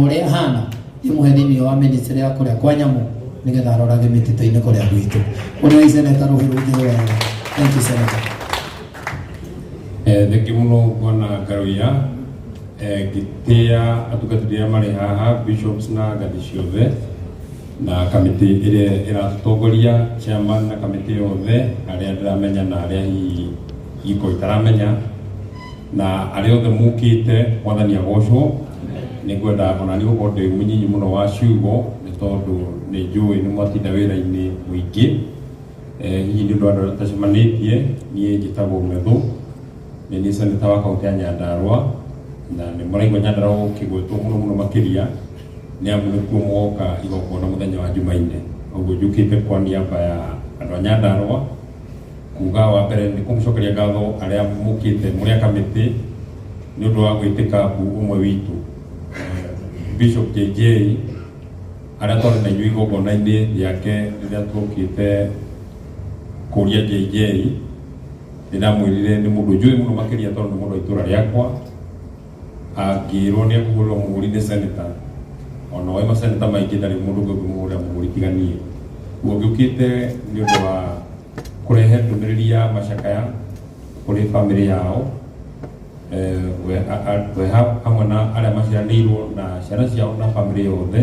Ũrĩa ahana ndĩmũhe thĩinĩ wa ministry ya kũrĩa kwa nyamũ nĩgetha arorage mĩtitũ-inĩ kũrĩa gwitũ. Ũrĩa Senator rũhĩ rũngĩ wega. Thank you, Senator. Thengiũ mũno, Bwana Ngaruiya. Ngĩtĩĩa atungatĩri arĩa marĩ haha, bishops na ngathĩ ciothe na kamĩtĩ ĩrĩa ĩratũtongoria, chairman na kamĩtĩ yothe, arĩa ndĩramenya na arĩa hihi ingĩkorwo itaramenya, na arĩa othe mukĩte, Mwathani agocwo. Nĩ ngwenda ona niĩ gũkorwo ndĩ mũnyinyi mũno wa ciugo, nĩ tondũ nĩ njũĩ nĩ mwatinda wĩra-inĩ mũingĩ. Hihi nĩ ũndũ wa andũ arĩa tũtacemanĩtie, niĩ njĩtagwo Methu, nĩ niĩ senator wa kaunti ya Nyandarua, na nĩ mũraigua Nyandarua gũkĩgwetwo mũno mũno makĩria nĩ amu nĩkuo mũgoka igongona mũthenya wa Jumaine. Ũguo njũkĩte kwa niaba ya andũ a Nyandarua kuga wa mbere nĩ kũmũcokeria ngatho arĩa mũkĩte mũrĩ a kamĩtĩ nĩ ũndũ wa gwĩtĩka mbu ũmwe witũ, Bishop JJ, arĩa twarĩ na inyuĩ igongona-inĩ rĩake rĩrĩa tuokĩte kũria JJ. Nĩ ndamwĩrire nĩ mũndũ njũĩ mũno makĩria tondũ nĩ mũndũ wa itũra rĩakwa. Angĩrwo nĩ ekũhũrĩrwo mũhũri nĩ senator, ona oĩ maseneta maingĩ, ndarĩ mũndũ ũngĩ ũngĩmũhũrĩra mũhũri tiga niĩ. Ũguo ngĩũkĩte nĩ ũndũ wa kũrehe ndũmĩrĩri ya macakaya kũrĩ bamĩrĩ yao, we hamwe na arĩa maciaranĩirwo na ciana ciao na bamĩrĩ yothe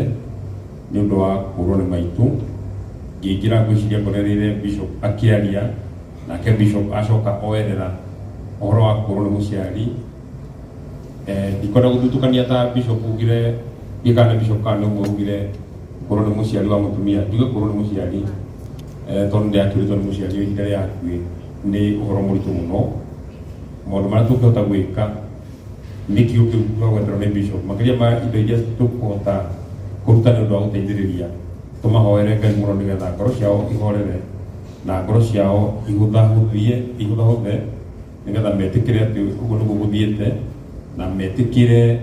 nĩ ũndũ wa kũrwo nĩ maitũ. Ngĩingĩra ngwĩciria ngorereire bishop akĩaria, nake bishop acoka oerera ũhoro wa kũrwo nĩ mũciari. Ndikwenda gũthutũkania ta bishop ugire, ndiĩ kana nĩ bishop kana nĩ ũmwe ugire kũrwo nĩ mũciari wa mũtumia. Njuge kũrwo nĩ mũciari, tondũ ndĩakĩrĩtwo nĩ mũciari ihinda rĩa hakuhĩ, nĩ ũhoro mũritũ mũno. Maũndũ marĩa tũngĩhota gwĩka nĩ kiugo kĩu kĩgweterwo nĩ bishop, makĩria ma indo iria tũkũhota kũruta nĩ ũndũ wa gũteithĩrĩria, tũmahoere Ngai mũno nĩgetha ngoro ciao ihorere na ngoro ciao ihũthahũthie ihũthahũthe, nĩgetha metĩkĩre atĩ ũguo nĩguo gũthiĩte, na metĩkĩre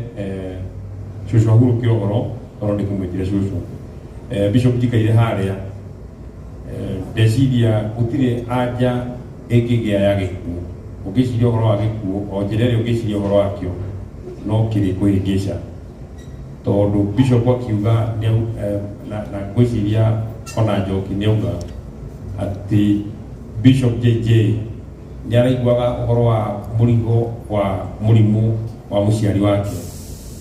cũcũ ahurũke ũhoro tondũ ndĩkũmwĩtire cũcũ. Bishop njikaire harĩa, ndeciria gũtirĩ anja ĩngĩgĩa ya gĩkuũ. Ũngĩciria ũhoro wa gĩkuũ, o njĩra ĩrĩa ũngĩciria ũhoro wakĩo no kĩrĩ kũhĩngĩca, tondũ bishop akiuga na ngwĩciria ona Njoki nĩ auga atĩ Bishop JJ nĩ araiguaga ũhoro wa mũrigo wa mũrimũ wa mũciari wake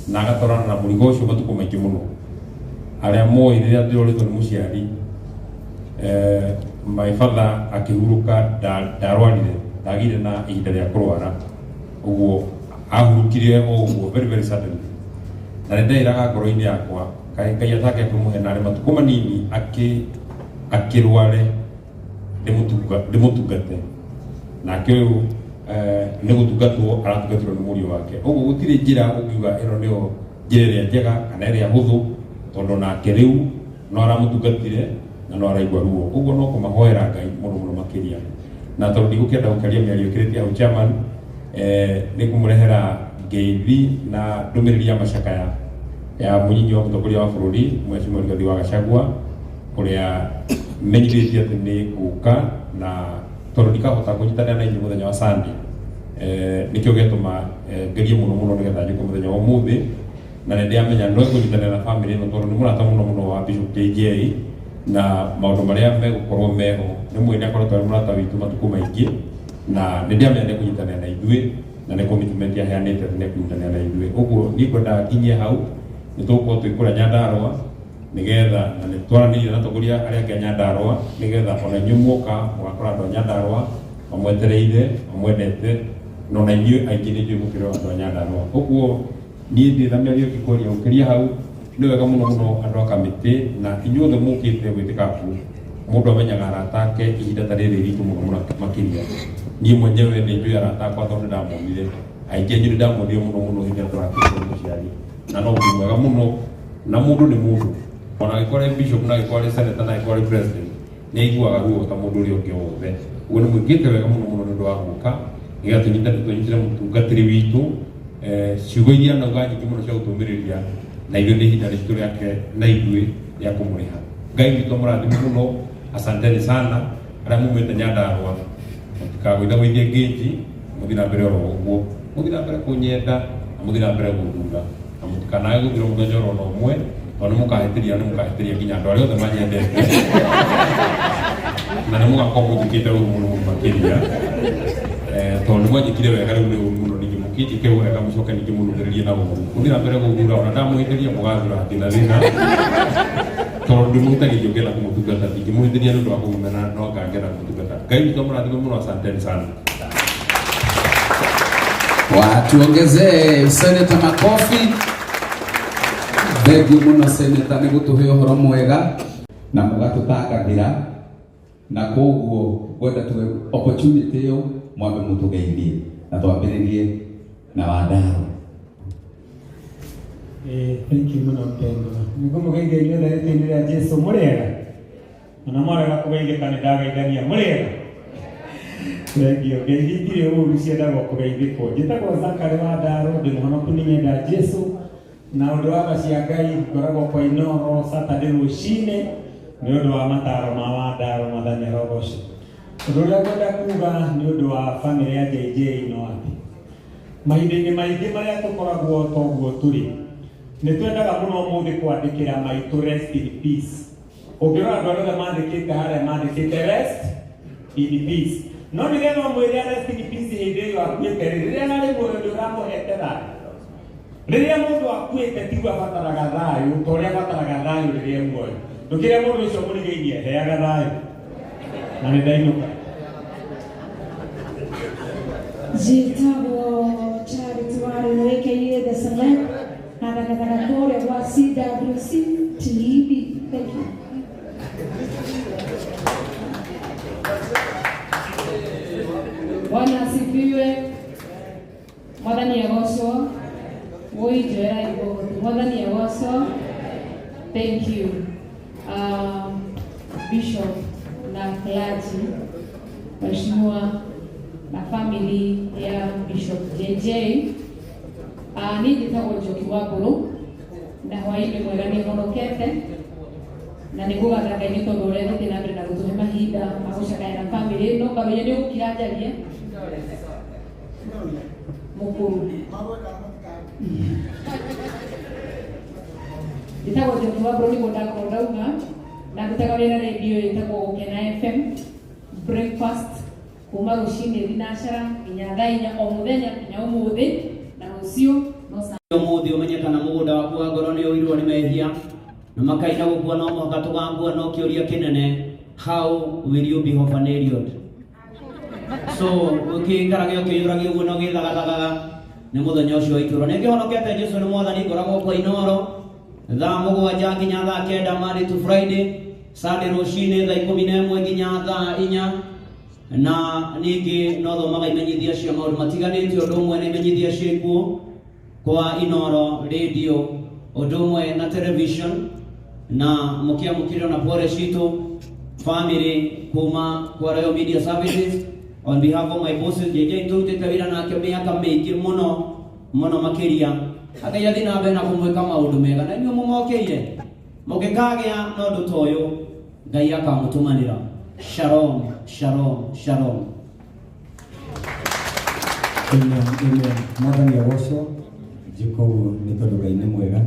na agatwarana na mũrigo ũcio matukũ maingĩ mũno. Arĩa moĩ rĩrĩa ndĩrorĩtwo nĩ mũciari, my father akĩhurũka ndarwarire, ndagĩire na ihinda rĩa kũrwara, ũguo ahurũkire o ũguo very very suddenly, na nĩ ndeĩraga ngoro-inĩ yakwa, kaĩ Ngai atangĩakĩmũhe narĩ matukũ manini akĩrware ndĩmũtungate. Nake ũyũ nĩ gũtungatwo aratungatirwo nĩ mũriũ wake. Ũguo gũtirĩ njĩra ũngiuga ĩno nĩyo njĩra ĩrĩa njega kana ĩrĩa hũthũ, tondũ nake rĩu no aramũtungatire na no araigua ruo. Ũguo no kũmahoera Ngai mũno mũno makĩria. Na tondũ ndigũkĩenda gũkĩaria mĩario ĩkĩrĩtie hau, chairman, nĩ ngũmũrehera ngeithi na ndũmĩrĩri ya macakaya ya mũnyinyi wa mũtongoria wa bũrũri, Mheshimiwa Rigathi wa Gachagua, ũrĩa menyithĩtie atĩ nĩ ngũka, na tondũ ndikahota kũnyitanĩra na inyuĩ mũthenya wa Sunday, nĩkĩo gĩatũma ngerie mũno mũno nĩgetha njũke mũthenya wa ũmũthĩ. Na nĩ ndĩramenya no kũnyitanĩra na famĩlĩ ĩno tondũ nĩ mũrata mũno mũno wa Bishop JJ, na maũndũ marĩa megũkorwo meho nĩ mwĩ nĩ akoretwo arĩ mũrata witũ matukũ maingĩ, na nĩ ndĩramenya nĩ kũnyitanĩra na ithuĩ, na nĩ commitment aheanĩte atĩ nĩ kũnyitanĩra na ithuĩ. Ũguo niĩ ngwendaga nginyie hau. Nĩ tũgũkorwo twĩ kũrĩa Nyandarũa nĩgetha na nĩ twaranĩirie na atongoria arĩa angĩ a Nyandarũa nĩgetha ona inyuĩ muoka mũgakora andũ a Nyandarũa mamwetereire, mamwendete, na ona inyuĩ aingĩ nĩ njũĩ mũkĩrĩ andũ a Nyandarũa. Ũguo niĩ ndirĩ na mĩario ĩngĩ kwaria gũkĩria hau. Nĩ wega mũno mũno andũ a kamĩtĩ na inyuothe mũkĩte gwĩtĩka mbu. Mũndũ amenyaga arata ake ihinda ta rĩrĩ iritũ mũno mũno makĩria. Niĩ mwenyewe nĩ njũĩ arata akwa tondũ nĩ ndamonire aingĩ anyu, nĩ ndamonire mũno mũno hĩndĩ ĩrĩa tũrakĩrwo nĩ mũciari, na no ũndũ mwega mũno. Na mũndũ nĩ mũndũ, ona angĩkorwo arĩ bishop, na angĩkorwo arĩ senator, na angĩkorwo arĩ president, nĩ aiguaga ruo ta mũndũ ũrĩa ũngĩ wothe. Ũguo nĩ mwĩkĩte wega mũno mũno nĩ ũndũ wa gũka nĩgetha tũnyitĩre mũtungatĩri witũ. Ciugo iria anauga nyingĩ mũno cia gũtũmĩrĩria, na ithuĩ nĩ ihinda ritũ rĩake na ithuĩ rĩa kũmũrĩha. Ngai witũ amũrathime mũno. Asanteni sana arĩa mumĩte Nyandarũa, mũtikagũithagũithie ngĩnji, mũthiĩ na mbere oro ũguo, mũthiĩ na mbere kũnyenda na mũthiĩ na mbere gũthura na mũtikagũithie. Mũtikanae gũthira mũthenya oro na ũmwe, tondũ nĩ mũkahĩtĩria, nĩ mũkahĩtĩria nginya andũ arĩa othe manyendete, na nĩ mũgakorwo mũnjĩkĩte ũru mũno makĩria. Tondũ nĩ mwanjĩkire wega, rĩu nĩ ũru mũno ningĩ mũkĩnjĩke wega, mũcoke ningĩ mũnũthĩrĩrie na ũru. Gũthiĩ na mbere gũthura, ona ndamũhĩtĩria mũgathura hatirĩ na thĩna, tondũ ndĩmũhĩtagĩria ngĩenda kũmũtungata, ndingĩmũhĩtĩria nĩ ũndũ wa kũmũmena, no anga ngenda kũmũtungata. Ngai witũ amũrathime mũno, asanteni sana. Watuongezee seneta makofi. Thengiũ mũno seneta nĩ gũtũhe ũhoro mwega na mũgatũtangathĩra, na koguo ngwenda tuhe opportunity ĩyo mwambe mũtũgeithie na twambĩrĩrie na Wandaro. Thank you mũno mpendwa. Nĩngũmũgeithia inyuothe rĩtwa-inĩ rĩa Jesu. Mũrĩega? Ona mwarega kũgeithĩka nĩ ndageithania. Mũrĩega? Thank you. Ngeithi itirĩ ũru, ciendagwo kũgeithĩkwo. Njĩtagwo Zakari wa Ndaro, ndĩ mũhonoku, nĩ nyenda Jesu na ũndũ wa tha cia Ngai ngoragwo kwa Inoro Saturday rũcinĩ nĩ ũndũ wa mataro ma Wandaro. Mwathani arogocwo. Ũndũ ũrĩa ngwenda kuga nĩ ũndũ wa bamĩrĩ ya JJ no atĩ mahinda-inĩ maingĩ marĩa tũkoragwo toguo tũrĩ, nĩ twendaga mũno ũmũthĩ kwandĩkĩra maitũ "Rest in peace". Ũngĩrora andũ arĩa othe mandĩkĩte harĩa, mandĩkĩte "Rest in peace", no nĩgetha ũmwĩre "Rest in peace" hĩndĩ ĩyo akuĩte rĩ, rĩrĩa ararĩ muoyo nĩ ũramũhete thayũ? Rĩrĩa mũndũ akuĩte tiguo abataraga thayũ ta ũrĩa abataraga thayũ rĩrĩa e muoyo. Ndũkĩre mũndũ ũcio mũrigainie, heaga thayũ na nĩ ndainũka. Njĩtagwo Charity Warĩo aka The Celeb, na thagathaga kũrĩa gwa CWC TV. Thank you. Bwana asifiwe. Mwathani agocwo. Woi njoera igũgũ. Mwathani agocwo. Thank you. Bishop na clergy, Mheshimiwa na family ya Bishop JJ. Niĩ njĩtagwo Njoki wa Mbũrũ na hwaĩ-inĩ mwega. Nĩ honokete na nĩ ngũgatha Ngai nĩ tondũ ũrĩa thiĩte na mbere na gũtũhe mahinda ma gũcakaya na family ĩno. Ngaroria nĩ ũgũkira njarie mũkũrũ. Njĩtagwo Njoki wa Mbũrũ, nĩguo ndakorwo ndauga, na ndutaga wĩra rĩndio ĩtagwo Gũkena FM breakfast kuma rũcinĩ thinacara nginya thaa 4 o mũthenya nginya ũmũthĩ na rũciũ no saa Ũmũthĩ ũmenye kana mũgũnda waku wa ngoro nĩ ũirwo nĩ mehia na makaina. Gũkua no mũhaka tũgakua, no kĩũria kĩnene, how will you be orphanaried? So ũkĩikarage ũkĩyũragia ũguo na ũgĩthagathagaga nĩ mũthenya ũcio wa itũũro. Nĩ ngĩhonokete, Jesu nĩ mwathani. Ngoragwo kwa Inoro thaa 7 nginya thaa 9, Monday to Friday, Sunday rũcinĩ thaa 11 nginya thaa 4, na ningĩ no thomaga imenyithia cia maũndũ matiganĩte, ũndũ ũmwe na imenyithia cia ikuũ kwa Inoro Radio, ũndũ ũmwe na television, na mũkĩamũkĩrĩra na pole citũ family kuma kwa Royal Media Services. On behalf of my bosses, JJ tũrutĩte wĩra nake mĩaka mĩingĩ mũno mũno makĩria. Ngai athiĩ na mbere na kũmwĩka maũndũ mega, na inyuĩ mũmokĩire mũngĩkagĩa na ũndũ ta ũyũ, Ngai akamũtũmanĩra. Shalom, shalom, shalom. Amen, amen. Mwathani agocwo. Njĩka ũguo nĩ tondũ Ngai nĩ mwega.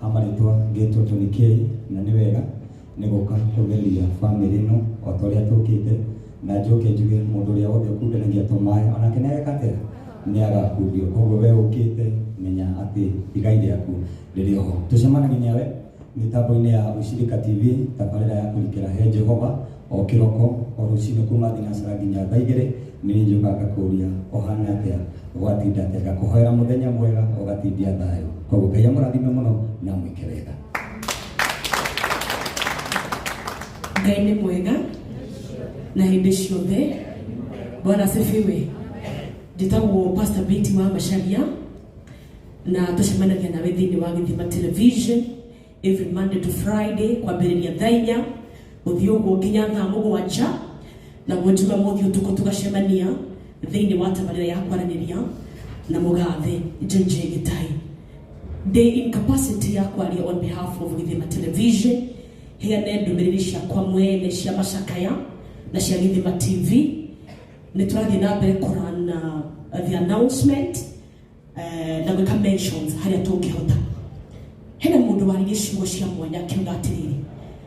Ha marĩtwa ngetwo Tony K, na nĩ wega nĩ gũka kũgeria bamĩrĩ ĩno o ta ũrĩa tũkĩte, na njoke njuge mũndũ ũrĩa wothe ũkundanagia tũmaĩ onake nĩ ageka atĩa? Nĩ agakundio. Koguo we ũkĩte, menya atĩ igai rĩaku rĩrĩ oho. Tũcemanagia nawe mĩtambo-inĩ ya Ushirika TV, tabarĩra ya kũrikĩra he Jehova, o kĩroko, o rũcinĩ kuma thinacara nginya thaa 2. Nĩ njũkaga ngakũria ũhana atĩa, gwatinda atĩa, ngakũhoera mũthenya mwega, ũgatindia thayũ. Koguo Ngai amũrathime mũno na mwĩke wega. Ngai nĩ mwega na hĩndĩ ciothe. Bwana asifiwe. Njĩtagwo Pastor Betty wa Macharia, na tũcemanagia nawe thĩinĩ wa Gĩthima Television every Monday to Friday kwambĩrĩria thaa 4 gũthiĩ ũguo nginya thaa 7, naguo Jumamothi ũtukũ tũgacemania thĩinĩ wa tabarĩra ya kwaranĩria na mũgathe JJ Gĩtai. Ndĩ in capacity ya kwaria on behalf of Gĩthima Television, heane ndũmĩrĩri ciakwa mwene cia macakaya na cia Gĩthima TV. Nĩ tũrathiĩ na mbere kũrana the announcement na gwĩka mentions harĩa tũngĩhota. Hena mũndũ waririe ciugo cia mwanya akiuga atĩrĩrĩ,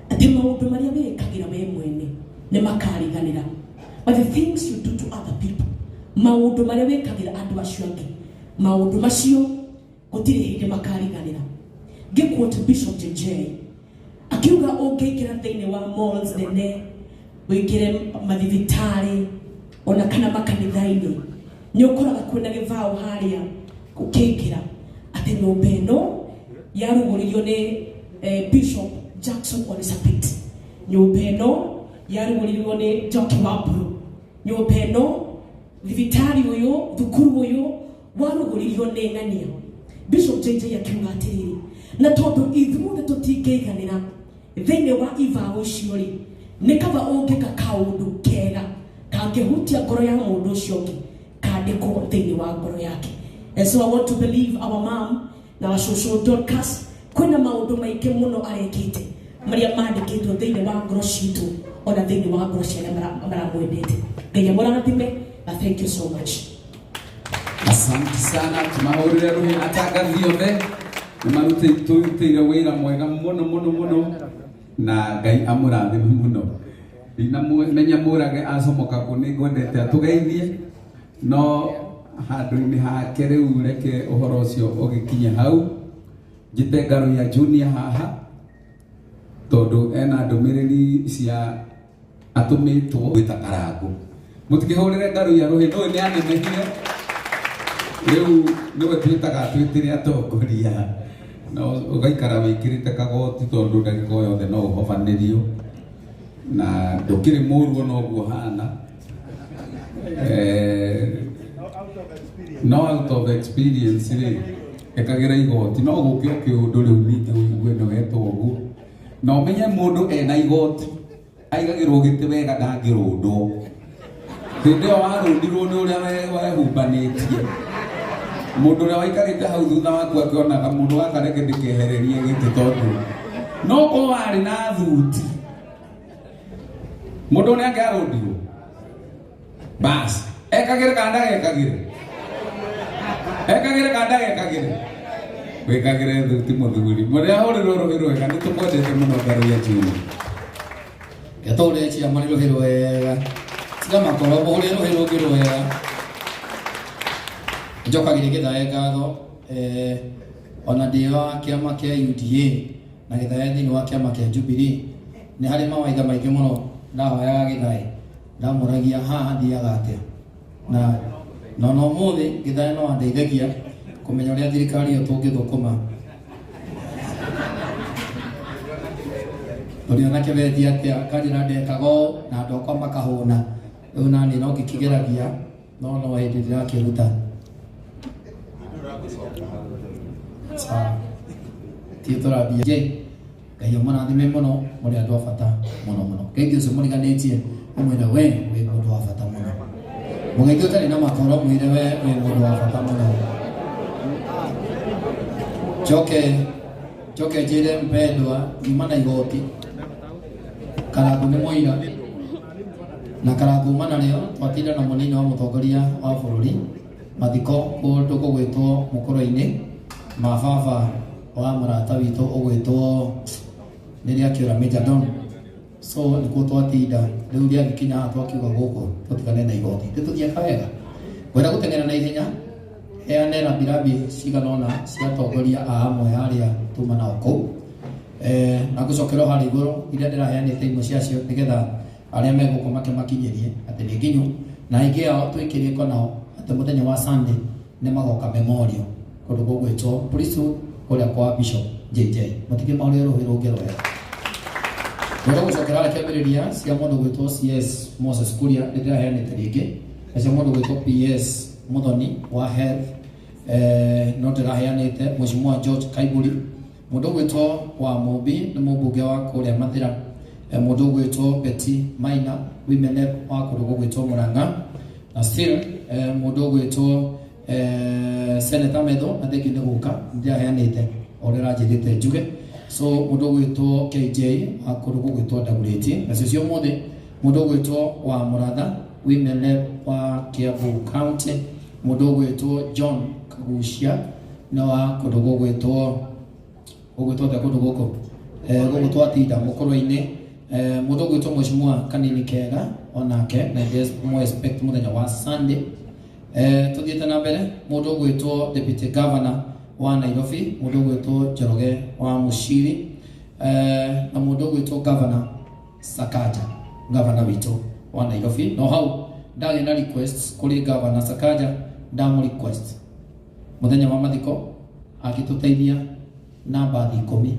atĩ maũndũ marĩa wĩĩkagĩra we mwene nĩ makariganĩra, but the things you do to other people, maũndũ marĩa wĩkagĩra andũ acio angĩ, maũndũ macio gũtirĩ hĩndĩ makariganĩra. Ngĩquote Bishop JJ akiuga ũngĩingĩra thĩinĩ wa malls nene, ũingĩre mathibitarĩ ona kana makanitha-inĩ, nĩ ũkoraga kwĩna gĩbaũ harĩa ũkĩingĩra atĩ nyũmba ĩno yarugũririo nĩ Bishop Jackson Ole Sapit, nyũmba ĩno yarugũririo nĩ Njoki wa Mburu, nyũmba ĩno, thibitarĩ ũyũ, thukuru ũyũ warugũririo nĩ ng'ania. Bishop JJ akiuga atĩrĩrĩ, na tondũ ithuothe tũtingĩiganĩra thĩinĩ wa ibaũ icio rĩ, nĩ kaba ũngĩka kaũndũ kega kangĩhutia ngoro ya mũndũ ũcio ũngĩ, kandĩkwo thĩinĩ wa ngoro yake. And so I want to believe our mom na wacũcũ Dorcas kwĩna maũndũ maingĩ mũno arekĩte marĩa mandĩkĩtwo thĩinĩ wa ngoro citũ ona thĩinĩ wa ngoro cia arĩa maramwendete. Ngai amũrathime na thank you so much. Asante sana, tumahũrĩre rũhĩ atangathi othe nĩ marutĩire wĩra mwega mũno mũno mũno, na Ngai amũrathime mũno. Ndinamenya mũrage acomoka kũ, nĩ ngwendete atũgeithie, no handũ-inĩ hake rĩu reke ũhoro ũcio ũgĩkinye hau. Njĩte Ngaruiya Junior haha tondũ ena ndũmĩrĩri cia atũmĩtwo gwĩta Karangũ. Mũtikĩhũrĩre Ngaruiya rũhĩ, nũĩ nĩ anenehire, rĩu nĩwe twĩtaga twĩtĩre atongoria, na ũgaikara wĩkĩrĩte kagoti tondũ ndagĩka o yothe no ũhobanĩrio, na ndũkĩrĩ mũru ona ũguo hana. No out of experience rĩ, ĩkagĩra igoti, no gũke o kĩũndũ rĩu ningĩ ũigue nĩ wetwo ũguo, na ũmenye mũndũ ena igoti aigagĩrwo gĩtĩ wega ndangĩrũndwo. Hĩndĩ ĩyo warũndirwo nĩ ũrĩa wehumbanĩtie, mũndũ ũrĩa waikarĩte hau thutha waku akĩonaga mũndũ gaka reke ndĩkehererie gĩtĩ, tondũ no korwo warĩ na thuti mũndũ ũrĩa angĩarũndirwo bas ekagĩre kana ndagekagĩre, ekagĩre kana ndagekagĩre, wĩkagĩre thuti mũthuri mũrĩa ahũrĩrwo rũhĩ rwega. Nĩ tũkwendete mũno Ngaruiya Junior. Getũrĩre ciama nĩ rũhĩ rwega, tiga makoro, mũhũrĩre rũhĩ rũngĩ rwega. Njokagĩria Gĩthae ngatho, ona ndĩ wa kĩama kĩa UDA na Gĩthae thĩinĩ wa kĩama kĩa Jubilee, nĩ harĩ mawaitha maingĩ mũno ndahoyaga Gĩthae, ndamũragia haha thiaga atĩa, na na ũmũthĩ Gĩthae no andeithagia kũmenya ũrĩa thirikari ĩyo tũngĩthũkũma. Tũrĩ kĩbethi atĩa kanjĩra ndekaga ũũ na andũ akwa makahũna, rĩu nani no ngĩkĩgeragia, no no hĩndĩ ndĩrakĩruta. Sawa, ti tũrambia. Je, Ngai amũrathime mũno, mũrĩ andũ a bata mũno mũno. Ngeithio ũcio mũriganĩtie ũmwĩre we wĩ mũndũ wa bata mũno. Mũgeithio ũtarĩ na makoro mwĩre we wĩ mũndũ wa bata mũno. Njoke njoke njĩre mpendwa nyuma na igoti, Karangũ nĩ mũira na Karangũ uma narĩo twatinda na mũnini wa mũtongoria wa bũrũri mathiko kũndũ gũgwĩtwo mũkũrũ-inĩ ma baba wa mũrata witũ ũgwĩtwo nĩrĩa kĩũra Major Don, so nĩkuo twatinda. Rĩu rĩagĩkinya haha twakiuga gũkũ tũtigane na igoti, nĩtũthiĩ wega. Ngwenda gũteng'era na ihenya heane rambirambi cigana ũna cia atongoria a amwe arĩa tuma nao kũu, na ngũcokera o harĩa igũrũ iria ndĩraheanĩte imwe ciacio, nĩgetha arĩa megũkũ makĩmakinyĩrie atĩ nĩ nginyu, na aingĩ ao twĩ kĩrĩko nao atĩ mũthenya wa Sunday nĩ magoka memorial kũndũ gũgwĩtwo Priesthood kũrĩa kwa Bishop JJ. Mũtige mahũrĩre rũhĩ rũngĩ rwega. Ngwenda gũcokera harĩa kĩambĩrĩria cia mũndũ gwĩtwo CS Moses Kuria, nĩ ndĩraheanĩte rĩngĩ, na cia mũndũ gwĩtwo PS Muthoni wa health, no ndĩraheanĩte Mheshimiwa George Kaiburi, mũndũ ũgwĩtwo wa Mũmbi nĩ mũmbunge wa kũrĩa Mathĩra, mũndũ ũgwĩtwo Betty Maina, women rep wa kũndũ gũgwĩtwo Murang'a, na still mũndũ ũgwĩtwo Senator Metho, na thengiũ nĩ gũka, ndĩraheanĩte o ũrĩa ũranjĩrĩte njuge. So mũndũ ũgwĩtwo KJ wa kũndũ gũgwĩtwo Dagoretti, nacio cia ũmũthĩ mũndũ ũgwĩtwo wa Mũratha, women rep wa Kiambu County, mũndũ ũgwĩtwo John Kagucia nĩ wa kũndũ gũgwĩtwo Ũgwĩtwo atĩa kũndũ gũkũ? Gũkũ twatinda mũkũrwe-inĩ. Mũndũ ũgwĩtwo Mheshimiwa Kanini Kega onake na mo expect mũthenya wa Sunday. Tũthiĩte na mbere, mũndũ ũgwĩtwo Deputy Governor wa Nairobi, mũndũ ũgwĩtwo Njoroge wa Mushiri, na mũndũ ũgwĩtwo Governor Sakaja, governor witũ wa Nairobi. No hau ndagĩa na request kũrĩ Governor Sakaja, ndamũ request mũthenya wa mathiko angĩtũteithia na mbathi 10,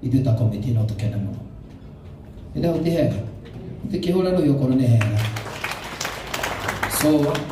ithuĩ ta committee no tũkene mũno. Ĩrĩa ti hega, ũtikĩhũre rũĩ okorwo nĩ hega. So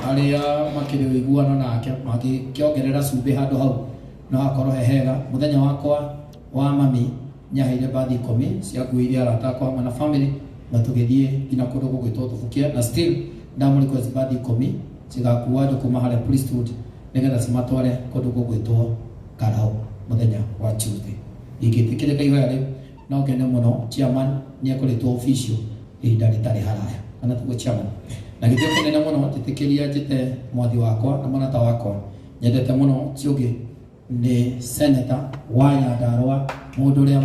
arĩa makĩrĩ ũiguano nake mangĩkĩongerera cumbĩ handũ hau no hakorwo he hega. Mũthenya wakwa wa mami nĩaheire mbathi 10 ciakuire arata akwa hamwe na family, na tũgĩthiĩ nginya kũndũ gũgwĩtwo Thubukia, na still ndamũ request mbathi 10 cigakua andũ kuma harĩa priesthood nĩgetha cimatware kũndũ gũgwĩtwo Karao mũthenya wa Tuesday. Ingĩtĩkĩrĩka ihoya rĩu no ngene mũno. Chairman nĩekũrĩtwo official ihinda rĩtarĩ haraya, kana tiguo chairman? Na gĩtĩo kĩnene mũno, njĩtĩkĩria njĩte mwathi wakwa na mũrata wakwa nyendete mũno, ti ũngĩ nĩ senator wa Nyandarua, mũndũ ũrĩa